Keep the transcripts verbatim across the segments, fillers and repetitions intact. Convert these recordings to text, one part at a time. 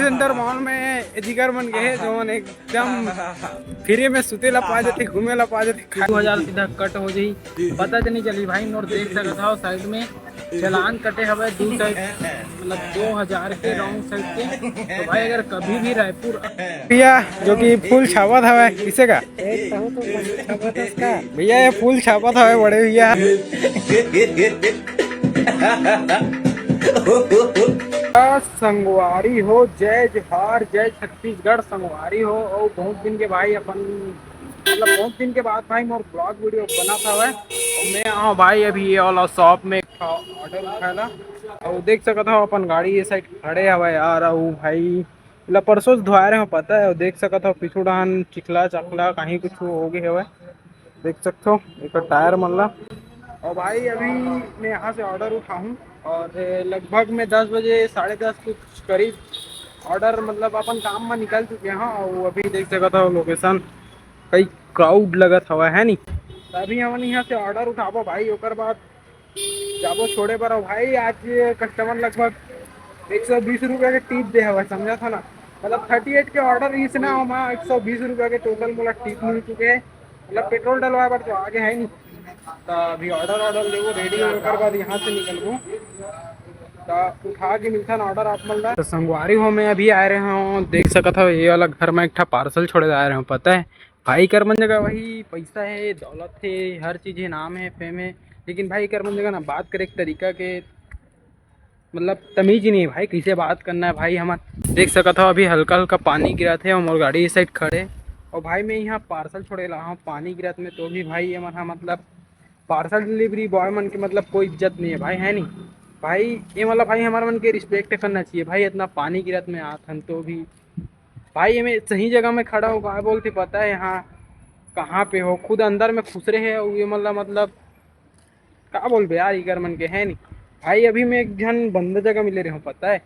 Centre mall में जिगर मन गए हे, जो मन एकदम फ्री में सुते ला पा जाते, घूमे ला पा जाते। दू हजार सीधा कट हो जाही, पता तो नहीं चली भाई। मोर देख सकत हव साइड में चलान कटे हवे दू साइड, मतलब दो हजार के रॉन्ग साइड के। तो भाई अगर कभी भी रायपुर भैया जो कि फूल छापत हवे, किसे का? भैया ये फूल छापत हवे बड़े भैया। संगवारी हो, जय जोहार, जय छत्तीसगढ़ संगवारी हो। और बहुत दिन के भाई अपन, मतलब बहुत दिन के बाद भाई मोर ब्लॉग वीडियो बनात हवे। मैं आए हव भाई अभी ये वाला शॉप में एक ठो ऑर्डर उठाए ला। और देख सकत हव अपन गाड़ी ये साइड खड़े हवे यार। और भाई ला परसों से धोए रहे हो पता है, और देख सकत हव पीछू डाहन चिखला चखला कहीं कुछ हो गए हवे। देख सकत हव एक टायर मन ला। और भाई अभी मैं यहाँ से ऑर्डर उठाहूँ और लगभग मैं दस बजे, साढ़े दस कुछ करीब ऑर्डर मतलब अपन काम में निकल चुके हैं। और अभी देख सकत हव लोकेशन कई क्राउड लगत हवा है नी। तो अभी हमन यहाँ से ऑर्डर उठाबो भाई, ओकर बाद जाबो छोड़े बर। और भाई आज कस्टमर लगभग एक सौ बीस रुपया के टिप दे हवा, समझा था ना, मतलब थर्टी एट के ऑर्डर इसना ओमा एक सौ बीस रुपया के टोटल मोला टिप मिल चुके हैं। मतलब पेट्रोल डलवाए बर तो आगे है नहीं, तो अभी ऑर्डर ऑर्डर लेबो रेडी, ओकर बाद यहाँ से निकलबो। तो उठा के मिलथन ऑर्डर आप मन ला। तो संगवारी हो मैं अभी आए रहे हूँ, देख सकत हव ये वाला घर में एक ठा पार्सल छोड़े आए रहे हूँ। पता है भाई कर मन जगह वही पैसा है, दौलत है, हर चीज है, नाम है, फेम है, लेकिन भाई कर मन जगह ना बात करे के तरीका के मतलब तमीज ही नहीं है भाई, कैसे बात करना है भाई। हमन देख सकत हव अभी हल्का हल्का पानी गिरत है और मोर गाड़ी इस साइड खड़े। और भाई मैं यहाँ पार्सल छोड़े ला हूँ पानी गिरत में, तो भी भाई ये मन हा मतलब पार्सल डिलीवरी बॉय मन के मतलब कोई इज्जत नहीं है भाई, है नहीं भाई। ये मतलब भाई हमारे मन के रिस्पेक्ट करना चाहिए भाई, इतना पानी गिरत में आत हन तो भी भाई ये मैं सही जगह में खड़ा हूँ। का बोलते पता है यहाँ कहाँ पे हो, खुद अंदर में खुसरे है। ये मतलब मतलब का बोलबे यार, इकर मन के है नहीं भाई। अभी मैं एक झन बंद जगह मिले रहे हूँ पता है,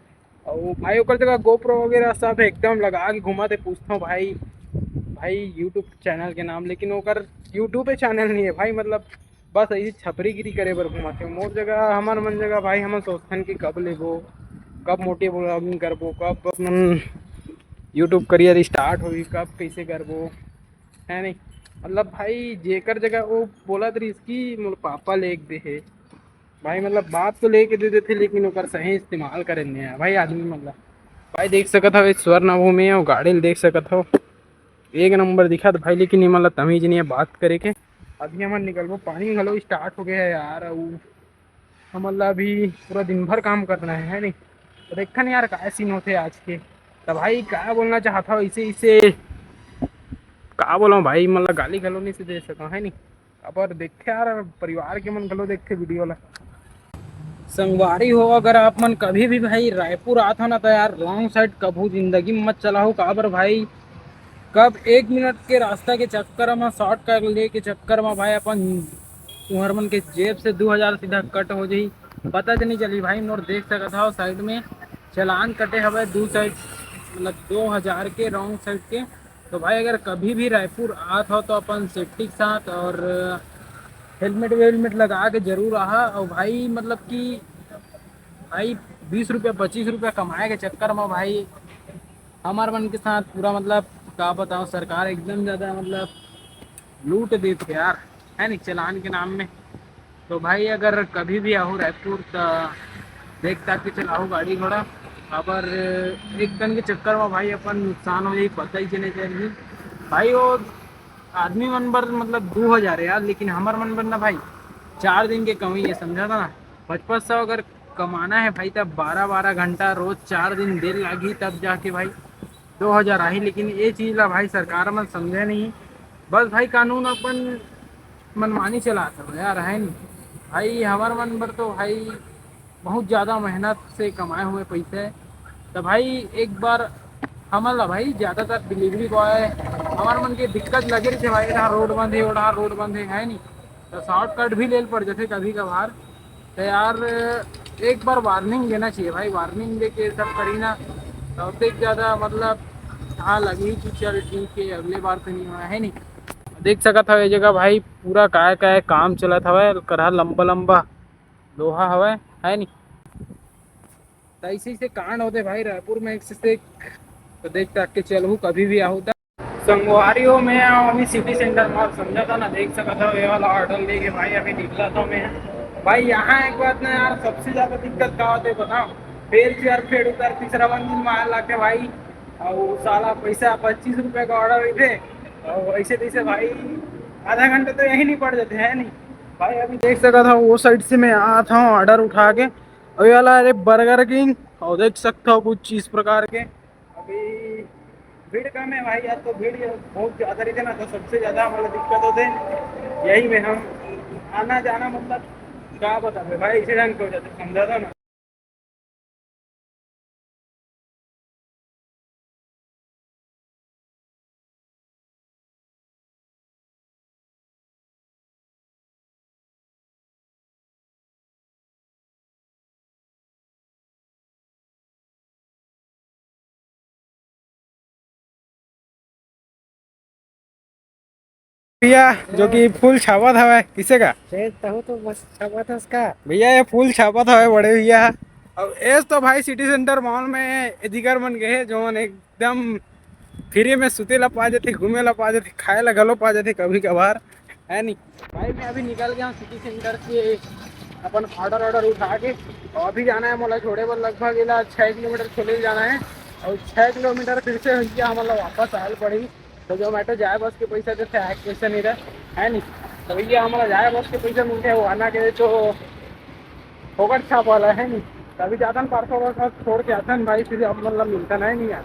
और भाई ओकर जगह गोप्रो वगैरह सब एकदम लगा के घुमाते। पूछता हूँ भाई, भाई यूट्यूब चैनल के नाम, लेकिन ओकर यूट्यूब चैनल नहीं है भाई, मतलब बस ऐसी छपरीगिरी करे बर घुमाते। मोर जगह, हमार मन जगह भाई, हमन सोचथन कि कब लेबो, कब मोटी ब्लॉगिंग करबो, कब अपन यूट्यूब करियर स्टार्ट होई, कब कैसे करबो, है नहीं। मतलब भाई जेकर जगह वो बोलत रहिस कि मोर पापा लेके दे हे भाई, मतलब बाप तो लेके दे देथे लेकिन ओकर सही इस्तेमाल करे नहीं है भाई आदमी। मतलब भाई देख सकत हव इस स्वर्ण भूमि और गाड़ी ल देख सकत हव, एक नंबर दिखत भाई, लेकिन ये मतलब तमीज नहीं है बात करे के। अभी हमन निकलबो, पानी घलो स्टार्ट हो गया है यार। और हमन ला अभी पूरा दिन भर काम करना है, है नहीं? तो देखन यार का सीन होथे आज के। तो भाई का बोलना चाहत हव इसे इसे, का बोलूं भाई, मतलब गाली घलो नहीं से दे सका, है नहीं? अब और देखते यार, परिवार के मन घलो देखते वीडियो ला। संगवारी हो, अगर आप मन कभी भी भाई रायपुर आत हो ना, तो यार रॉन्ग साइड कभू जिंदगी में मत चलाओ। काबर भाई, कब एक मिनट के रास्ता के चक्कर में, शॉर्टकट ले के चक्कर में भाई अपन तुहर मन के जेब से दू हजार सीधा कट हो जाही, पता तो नहीं चली भाई। मोर देख सकत हव साइड में चलान कटे हवे दू साइड, मतलब दो हजार के रॉन्ग साइड के। तो भाई अगर कभी भी रायपुर आत हो तो अपन सेफ्टी के साथ और हेलमेट वेलमेट लगा के जरूर आहा। और भाई मतलब कि भाई बीस रुपया पच्चीस रुपया कमाए के चक्कर में भाई हमार मन के साथ पूरा मतलब का बताओ, सरकार एकदम ज़्यादा मतलब लूट देत हे यार, है नहीं, चलान के नाम में। तो भाई अगर कभी भी आहू रायपुर तो देख ताक के चलाहू गाड़ी घोड़ा। अबर एक कन के चक्कर में भाई अपन नुकसान हो जाही, पता ही चले जाही भाई। वो आदमी मन बर मतलब दू हजार है यार, लेकिन हमार मन बर ना भाई चार दिन के कमी है, समझा था ना। पचपन सौ अगर कमाना है भाई, तब बारह बारह घंटा रोज चार दिन देर लागही, तब जाके भाई दो हजार आही। लेकिन ये चीज ला भाई सरकार मन समझे नहीं, बस भाई कानून अपन मनमानी चलात हवे यार, है नहीं भाई। हमार मन बर तो भाई बहुत ज़्यादा मेहनत से कमाए हुए पैसे है। तो भाई एक बार हमन ला भाई ज़्यादातर डिलीवरी बॉय हमार मन के दिक्कत लगे रहिथे भाई, यहाँ रोड बंद है, वहाँ रोड बंद है, है नहीं? तो शॉर्टकट भी ले पड़ जाथे कभी कभार। तो यार एक बार वार्निंग देना चाहिए भाई, वार्निंग दे के सब करी ना, तो उतने ज़्यादा मतलब हाँ लगी कि चल ठीक है, अगले बार तो नहीं होना है नहीं। देख सकत हव ये जगह भाई पूरा काय काय काम चलत हवय, करहा लंबा लंबा लोहा हवय, है नी? त ऐसे ऐसे कांड होथे भाई रायपुर में एक से एक। त देख ताक के चलहू, कभी भी आहू त। संगवारी हो, मैं आए हँव अभी सिटी सेंटर मॉल, समझा था ना, देख सकत हव ये वाला ऑर्डर लेके भाई अभी निकला था मैं। भाई यहाँ एक बात ना यार, सबसे ज्यादा दिक्कत का होथे बताओ, फेर से यार फेर उतार तीसरा मंजिल में आए लागे भाई, अउ साला पैसा पच्चीस रुपया का ऑर्डर रहिथे, अउ ऐसे तैसे भाई आधा घंटा तो यही निपट जाथे, है नहीं? भाई अभी देख सकत हव वो साइड से मैं आत हँव ऑर्डर उठा के, अउ ये वाला अरे बर्गर किंग, अउ देख सकत हव कुछ इस प्रकार के अभी भीड़ कम है भाई, आज तो भीड़ ये बहुत ज्यादा रहिथे ना, तो सबसे ज्यादा हमला दिक्कत होथे यही में। हम आना जाना मतलब का बताबे भाई, ऐसे ढंग के हो जाथे, समझा था ना। भैया जो कि फूल छापत हवय, किसे का? शेर तहु तो बस छापत हस का? भैया ये फूल छापत हवय बड़े भैया। अब एस तो भाई सिटी सेंटर मॉल में एदिकर मन गए हे, जो मन एकदम फ्री में सुते ला पा जाथे, घूमे ला पा जाथे, खाए ला घलो पा जाथे कभी कभार, है नी? भाई मैं अभी निकल गया हूँ सिटी सेंटर से अपन ऑर्डर ऑर्डर उठा के, और अभी जाना है मोला छोड़े बर, लगभग एला छः किलोमीटर छोड़े जाना है, और छः किलोमीटर फिर से भैया हमला वापस आयल पड़ी। तो जोमेटो जाए बस के पैसा देथे, आए के पैसा नहीं रहे, है नी? तो भैया हमला जाए बस के पैसा मिलथे, वो आना के तो फोकट छाप वाला है नी। तो अभी जाथन पार्सल वार्सल छोड़ के आथन भाई, फिर आप मतलब मिलता नहीं, नहीं यार।